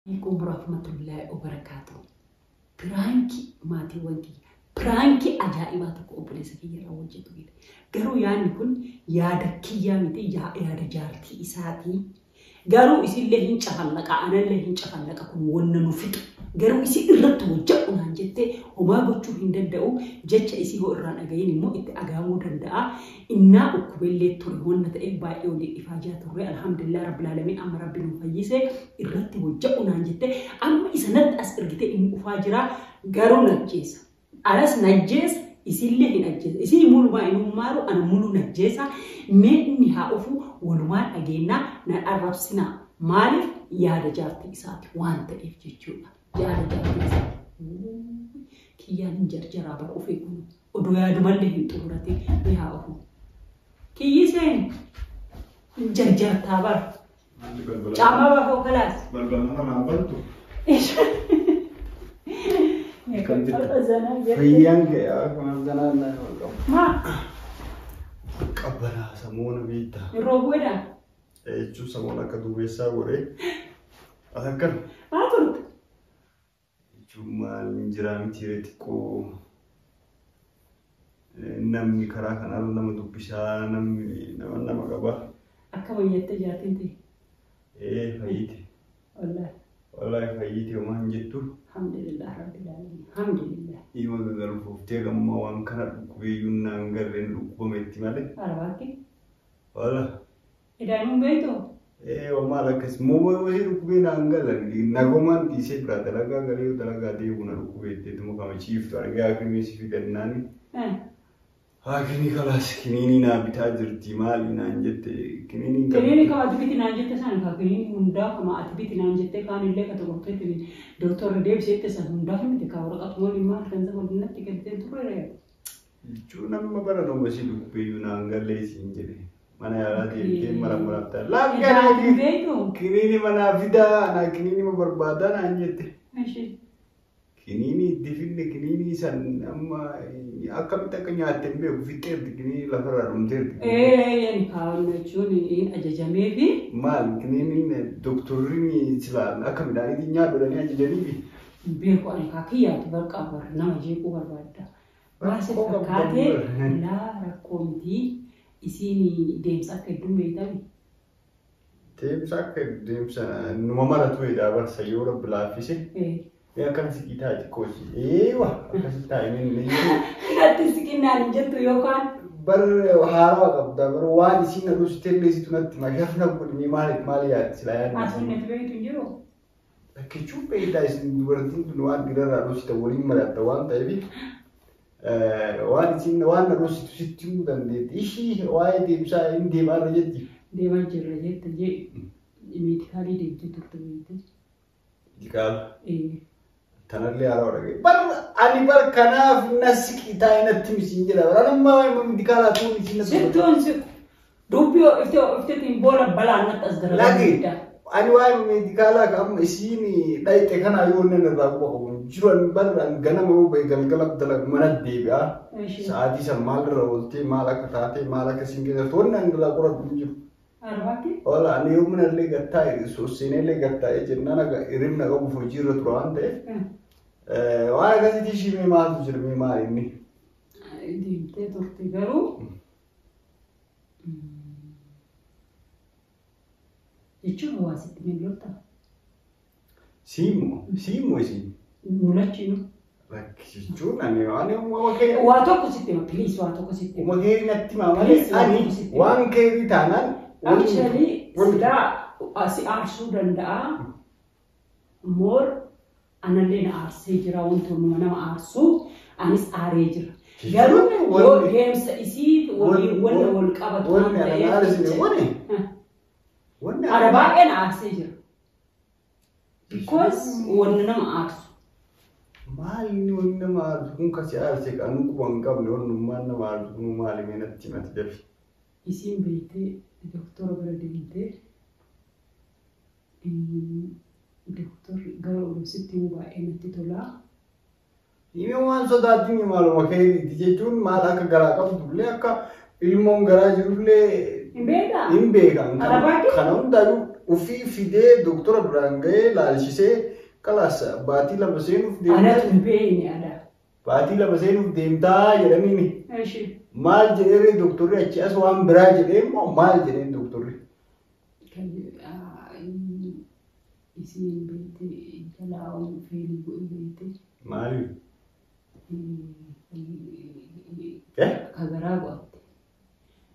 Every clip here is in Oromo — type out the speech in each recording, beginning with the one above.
Alaikum warahmatullahi wabarakatuh. Piraankii maatiiwwan kiyya. Piraankii ajaa'ibaa tokko obboleessa kiyya irraa hojjetu. Garuu yaadni kun yaada kiyyaa miti, yaada jaartii isaatii. Garuu isillee hin cafallaqa, anallee hin cafallaqa, kun wanna nu fixu. Garuu isii irratti hojjedhu naan jettee homaa gochuu hin danda'u. Jecha isii hoo irraan dhagayin immoo itti agaamuu danda'a. Innaa dhukkubellee ture wanna ta'eef baay'ee waliin ifaajaa turre. Alhamdulillah rabbil alamin, amma rabbi nu fayyise. Irratti hojjedhu naan jettee amma isa natti as ergitee inni ufaa jira. Garuu najjeessa. Alas najjeessa, isillee hin ajjeesa. Isii mulumaa inni maaru, ana mulu najjeessa. Mee inni haa ufu, walumaan dhageenyaa na arrabsinaa. Maaliif? Yaada jaartii isaati waan ta'eef jechuudha. Yaada jaartii isaati. Kiyyaan hin jarjaraa bara ufee kun. Odoo yaadumallee hin xumurate, ni haa ufu. Kiyyi seen hin jarjartaa bara. Caamaa baafoo kalaas. Balbala nama naan bantu. Kan jirtu. Fayyaan kee akkuma zanaan na qabu. Maa? Qabbanaa samoona beektaa. Yeroo bu'edha. Jechuun samoona akka duumessaa godhee. As akkana. Maa turte? Jechuun maal hin jiraa miti, xiqqoo namni karaa kanarra nama dubbisaa, namni nama nama qaba. Akka wayyattee jaartiin ta'e. Ee, fayyite. Wallaahi. Wallaahi fayyite, homaa hin jettu. Alhamdulillah rabbil alamin. Alhamdulillah. Dhima gagalfooftee gamma waan kana dhukkubeeyyuu naan garreen dhukkubametti malee. Arabaatti. Wala. Idaanuun beektu? Ee, maal akkas moo wayii dhukkubee naan galan nagomaan dhiisee biraa dalagaa galee dalagaa deemu na dhukkubeetteetuma kama ciiftu argee haakimii si fidannaani. Haakimii kalaas kiniinii naa bitaa jirti, maali naan jette kiniiniin. Kiniinii kama ati biti naan jette san ka kiniinii hundaa kama ati biti naan jette, kaan illee ka tokkorteetti doktorri deebisee san hundaa miti, ka waraqatuma waliin maal kan isa waliin natti kennitee turre. Jechuun amma bara nama si dhukkubeeyyuu naan gallee siin jedhe. Mana yaalaa deemtee mara maraaftaa. Idaanuun beektu? Kiniinii manaa fidaa, naa kiniinii ma barbaadaa naan jette. Kiniinii itti finne, kiniinii san amma akkamitti akka nyaatte hin beeku, fixxeerti, kiniinii lafarraa dhumteerti. Ee, yani kaawwanna jechuun ajajamee fi Maal kiniiniin doktorri silaa akka midhaaniitiin nyaadhu jedhanii ajajaniifi. Hin beeku, ani kaa kiyyaatu barqaa bar nama jeequu barbaadda. Waa si fakkaatee laa rakkoo miti, isiin deemsa akka hedduun beektami. Deemsa akka deemsa numa maratu jedhaa barsa yoo rabbi laaffise. Mee akkana siqii taa'e xiqqoo ishee. Eewa, akkasitti taa'e mee. Natti siqinnaan hin jettu yookaan. Bar haarawaa qabda, bar waan isiin na dhusite illee situ natti mashafna godhimi, maaliif maal yaaddi sila yaadni. Asuun natti beektu hin jiru. Lakkichuu beektaa, isin dubartiin tun waan dhiirarraa dhusite waliin mari'atta waan ta'eef waan isin waan na dhusitu sitti himuu dandeetti. Ishii waa'ee deemsaa hin deemaarra jetti. Deemaa jirra jette jee, meedikaalii deemtee turte beekte. Medikaala. Ee. Tanallee haarawaa dhagaye. Bar ani bar kanaaf na siqii taa'ee natti misiin jedha. Bar anummaa waa'ee medikaalaa tuun isiin natti. Sittuun siqu. Dubbii iftee ifteetiin booda balaan natti as Lagi garagalee. ani waa'ee meedikaalaa ka amma isiin dhayxe kana yoo inni irraa quba qabu jiru, ani bar ani ganama yoo bahe galgala dalagu mana deebi'a. Sa'aatii san maal irra ooltee, maal akka taate, maal akka isiin keessatti wanni ani irraa qoradhu hin jiru. Arabaatti. Wala ani yoo mana illee gattaa'e, sosseenee illee gattaa'e jennaan akka hirribna qabuuf hojii irra tura waan ta'eef waan akkasiitii ishii mee maaltu jira, mee maal inni? Deemtee turte garuu. Jechuun hawaasitti ni lolta. Siimmoo siimmoo isiin. Mulachiinu. Lakki, jechuun ani uma kee. Waa tokko sitti hima, please, waa tokko sitti hima. Uma kee natti himaa malee ani waan keerii taanaan. Actually silaa si aarsuu danda'a. More anallee na aarsee jira, wanti nama aarsuu anis aaree jira. Garuu yoo deemsa isii waliin wanna wal qabatu waan Wanni ana ta'eef aarsine wani. Wanni Ana baay'ee na aarsee jira. Because wanna nama aarsu. Maal inni wanni nama aarsu kun kasi aarse kan quba hin qabne, wannummaan nama aarsu kun maali, mee natti himati dafi. Isiin beektee doktora bira deemtee, doktorri gara sitti himuu baay'ee natti tolaa. Hime, waan sodaatiin maaluma keeriiti jechuun maal akka garaa qabdullee, akka ilmoon garaa jirullee Hin beekaa? Hin beekan. Arabaatti? Kana hundaayyuu Ufii fidee doktora biraan ga'ee laalchisee kalaas baatii 2 seenuuf deemtaa. Anatu hin beekne ala. Baatii 2 seenuuf deemtaa jedhaniini. Eshi. Maal jedhee doktorri achi as waan biraa jedhee immoo maal jedheen doktorri? Kan isiin beekte jalaa waan feelii godhe beekte. Maaliif? Ka garaa go'atte.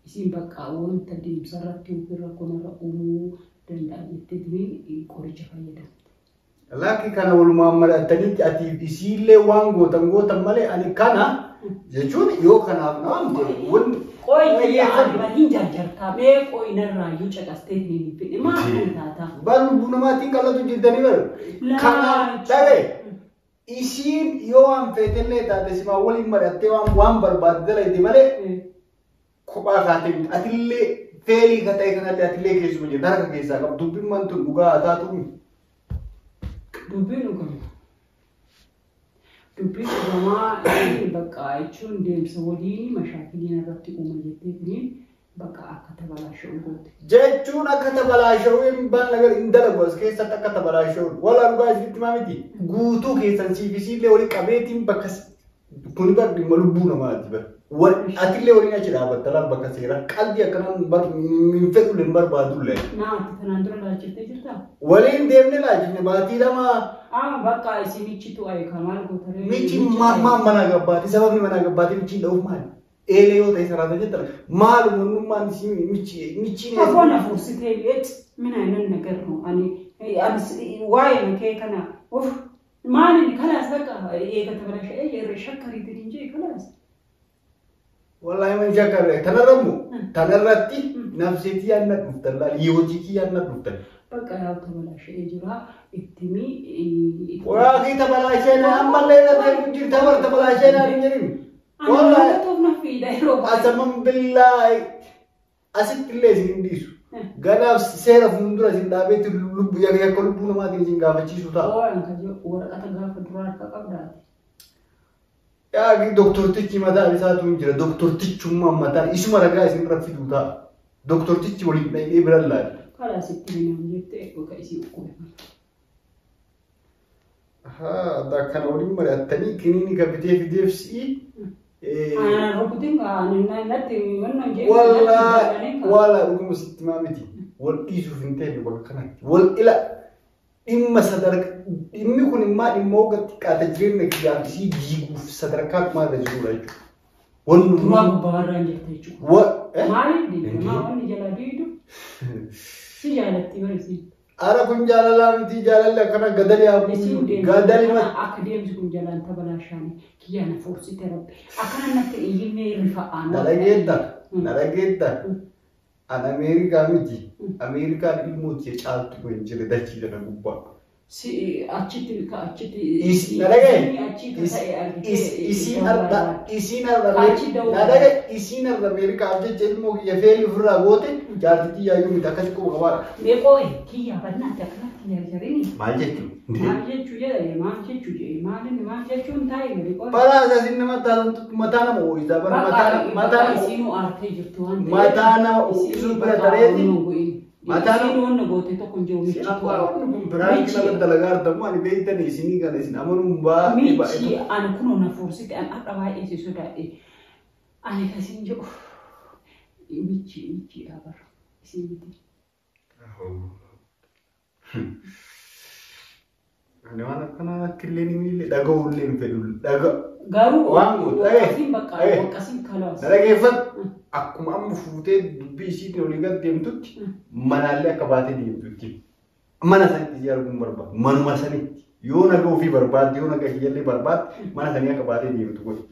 Isiin bakka wanta deemsa irratti yookiin rakkoo narra uumuu danda'a jetteetiin qoricha fayyadamte. Lakki kana walumaan mari'attanitti ati isiillee waan gootan gootan malee ani kana jechuun yoo kanaaf naamte wanni. Qoyi hin jarjartaa mee qoyi narraa iyyuu caqastee hin fidhe maal kan taata? Bar lubbuu namaatiin qalatu jirtanii bar. Kanaaf dhaga'e isiin yoo waan feetellee taate simaa waliin mari'attee waan barbaadde dalagde malee kophaa kaatee miti. Atillee feelii ka ta'e kanallee atillee keessuma jirta harka keessaa qabdu dubbiin mantu dhugaa haa taatu. Dubbiin dhugama. Dubbiin dhugamaa bakka jechuun deemsa waliin mashaakiliin irratti uuma jetteetiin bakka akka tabalaasha'u goote. Jechuun akka tabalaasha'u hin baanna hin dalagu as keessatti akka tabalaasha'u. Walaa dhugaa isinitti himaa miti. Guutuu keessan siifisiillee walii qabeetiin bakka kun bar dhimma lubbuu namaati bar. Atillee waliin achi dhaabatta laal bakka seeraa qalbii akkanaan hin fedhullee hin barbaadullee. Naatti kanaan dura laalchiftee jirtaa? Waliin deemnee laalchifne baatii 2. Amma bakka isinichi tu'e kamaal gootaree. Michi maal mana gabbaati sababni mana gabbaati michi dha'uuf maali? Eelee yoo ta'e saraata jettara maal uummanummaan michi michi. Afoon afuursitee eet mina nan nagarru ani waa'ee kee kana of maali kalaas bakka eega tabalasha'ee yeroo shakkariitiin hin jee kalaas. Wallahi man shakkarre tanarrammu tanarratti nafseetii yaadna dhuftan laal yootiitii yaadna dhuftan. Bakka yaa tabalasha'ee jira ittimi. Waa'ee tabalasha'ee na ammallee na deemu jirta bar tabalasha'ee na hin jedhin. Wallahi Asaman billaahi asitti illee isin hin dhiisu. Ganaaf seera fuuldura isin dhaabeetti lubbuu yakka lubbuu namaatiin isin gaafachiisu ta'a. Waraqata gaafa duraa harka qabdaati. Yaa doktortichi mataa isaatu hin jira. Doktortichummaan mataa isuma ragaa isin irra fiduu ta'a. Doktortichi waliin dhaqee bira laali. Kalaas itti minaan jettee yookaan isii ukkube. Haa kana waliin mari'attanii kiniini kabitee fideef si'i. Rukutiin natti Wallaa dhuguma sitti himaa miti. Wal dhiisuuf hin ta'e bakka kanatti. Wal ila dhimma sadarkaa dhimmi kun immoo dhimma hogga xiqqaate jireenya kiyyaaf isii diiguuf sadarkaa dhumaa irra jirudha jechuudha. Wanni Duraa gubbaarraa hin jirte jechuudha. Maaliif diigama wanni jalaa diidu si jaalatti barisiin. Ara kun jaalalaa miti jaalalli akkana gadali haa gadali akka deemsi kun jalaan tabalaashaani kiyyaana fuursite rabbi akkana natti iyyinee rifa'aan. Nalageetta an Ameerikaa miti Ameerikaan ilmooti caaltu hin jirre dachii kana gubbaa. Si achitti achitti Isiin arda Ameerikaaf jecha ilmoo kiyya feelii ofirraa goote jaartitii yaayyuu miti akkasi quba qabaadha. Mee qoo'e kiyya bannaatti akkanatti jarjarini. Maal jechuun? Maal jechuu jedhame maal jechuu jedhe maal inni maal jechuun taa'e gadi qoo'e. Baraasa isin nama mataa nama ho'isaa bara mataa nama. Isiinuu aartee jirtu waan ta'eef. Mataa nama ho'isuu bira tareeti. Mataa nama goote tokko hin jiru michi tu'e. Biraanki nama dalagaa argamu ani beektani isinii kana isin amanuun baay'ee baay'ee. Michi ani kunoo na fuursite ani har'a baay'ee si sodaadhe. Ani kasiin jedhu michi michi abarra isin miti. Ani waan akkanaa akka illee ni miille dhaga'uullee hin fedhu dhaga. Garuu waan gootu akkasiin bakka akkasiin kalaas. Dhaggeeffadhu akkuma amma fuutee dubbii isiitiin olii gad deemtutti manaallee akka baatee deemtutti. Mana sanitti si arguun barbaadu. Manuma sanitti yoo naga ofii barbaadde yoo naga kiyyallee barbaadde mana sanii akka baatee deemtu godhi.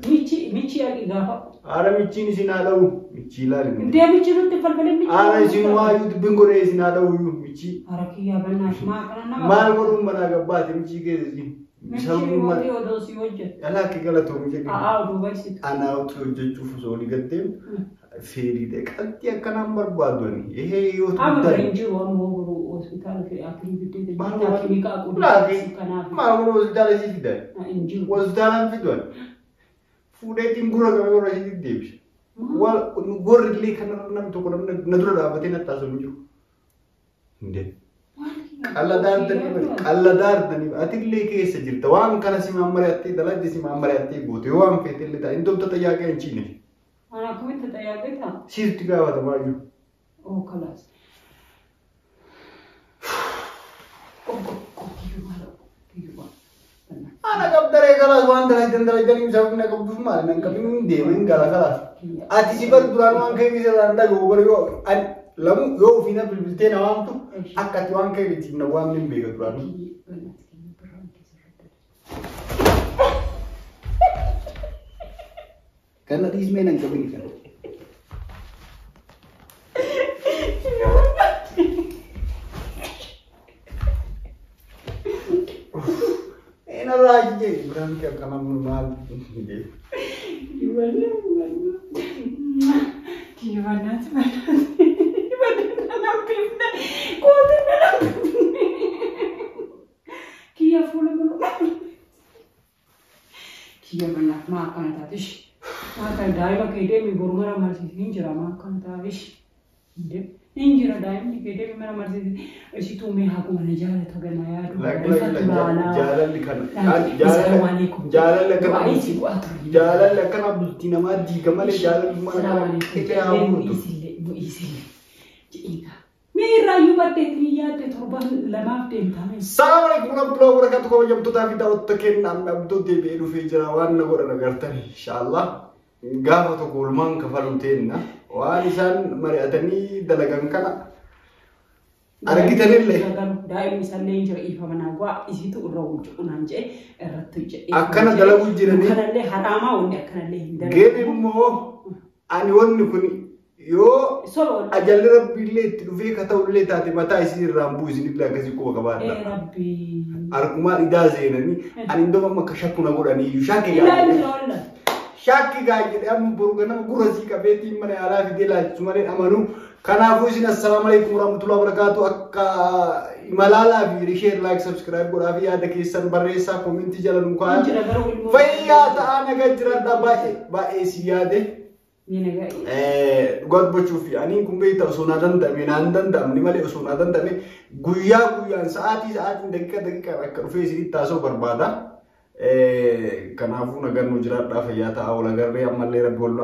Michi michi yaaqi gaafa. Haala michiin isin haa dha'u michii ilaali. Indee michi nutti falfalee michi. Haala isin waayyuu dubbiin godhee isin haa dha'u iyyuu michii. Hara kiyyaa bannaaf maa kana nama. Maal godhuun manaa gabbaate michii keessa isin. Michi mootii odoo si hojjetu. Alaa akka galatoomi jedhu. A'aa oduu barsiitu. Anaa utuu hojjechuuf osoo olii gad deemu feeliidha. Qalbii akkanaan barbaadu ani. Ehee yoo Amma bira hin jiru ammoo boruu hospitaala fi akimii biddee Maal akimii qaaquu kanaaf. Maal godhu hospitaala isii fidan? Hin jiru. Hospitaalaan fidan. Fuudheetiin gurra qabee warra isii deebisa. Warri illee kanarra namni tokko na dura dhaabbatee natti haasa'u hin jiru. Hindee. Qalladaartanii ati illee keessa jirta waan kana si mammari'attee dalagde si mammari'attee goote yoo waan feete illee ta'a inni xayyaaqee hin ciine. Ana akkamitti xayyaaqee ta'a? Sitti gaafatamaa jiru. Oh kalaas. Ana qabdaree kalaas waan dalagdan dalagdanii sababni na qabduuf maali nan qabin hin deema hin gala kalaas. Ati si bar duraan waan ka'e keessa irraan dhaga'u bara yoo ani lamu yoo ofii na bilbiltee na waamtu akka ati waan ka'e ittiin na waamne hin beeka duraan. Kana dhiismee nan qabin kana. Ina raajii biraan kee akkana maal jedhe. Kiyya fuula mul'atu. Kiyya bannaaf maa akkana taate ishi. Maa kana daa'ima kee deemi boru mana marsiisi hin jira maa akkana taate ishi. Hin jira daa'imni kee deemi mana marsiisi. Isituu mee haguma na jaalata gana yaadu. Jaalalli kana. Jaalalli akkana bultii namaa diiga malee jaalalli mana kana qixee haa guutu. Mee irraayyuu baddeetti yaadde torban lamaaf deemtame. Salaam alaikum warahmatullahi wabarakatuh kabajamtootaa fi daawwattoota keenya amma abduu deebi'ee dhufee jira waan na godhan agartani inshaallah. Gaafa tokko oolmaan kafaluu teenna waan isaan mari'atanii dalagan kana argitanillee. Daa'imni isaallee hin jira ifa manaa gu'aa isitu irra hojjetu naan jedhe irratti hojjedhe. Akkana dalaguu jiranii. Kanallee haraamaa wanni akkanallee hin dalagu. Geeni immoo ani wanni kun yoo ajalli rabbiillee itti dhufee ka ta'ullee taate mataa isii irraan bu'u isinillee akkasii quba qabaadha. Rabbii. Argumaan idaa seenanii ani iddoo amma akka shakku na godhanii iyyuu shakki gaafate. Shakki gaafate amma boru ganama gurra sii qabeetiin mana yaalaa fidee laalchisu malee amanuu. Kanaafuu isin assalaamu alaikum warahmatullahi wabarakatuh akka imalaalaa fi share like subscribe godhaa fi yaada keessan barreessaa koomentii jala nu kaa'aa. Fayyaa ta'aa nagaa jiraadhaa baay'ee baay'ee si yaade. Dhugaa dubbachuuf ani kun beektaa osoo naa danda'ame naan danda'amne malee osoo naa danda'ame guyyaa guyyaan sa'aatii sa'aatiin daqiiqa daqiiqaan akka dhufee isinitti haasa'u barbaada. Kanaafuu nagaan nu jiraadhaa fayyaa ta'aa wal agarree ammallee rabbi wal nu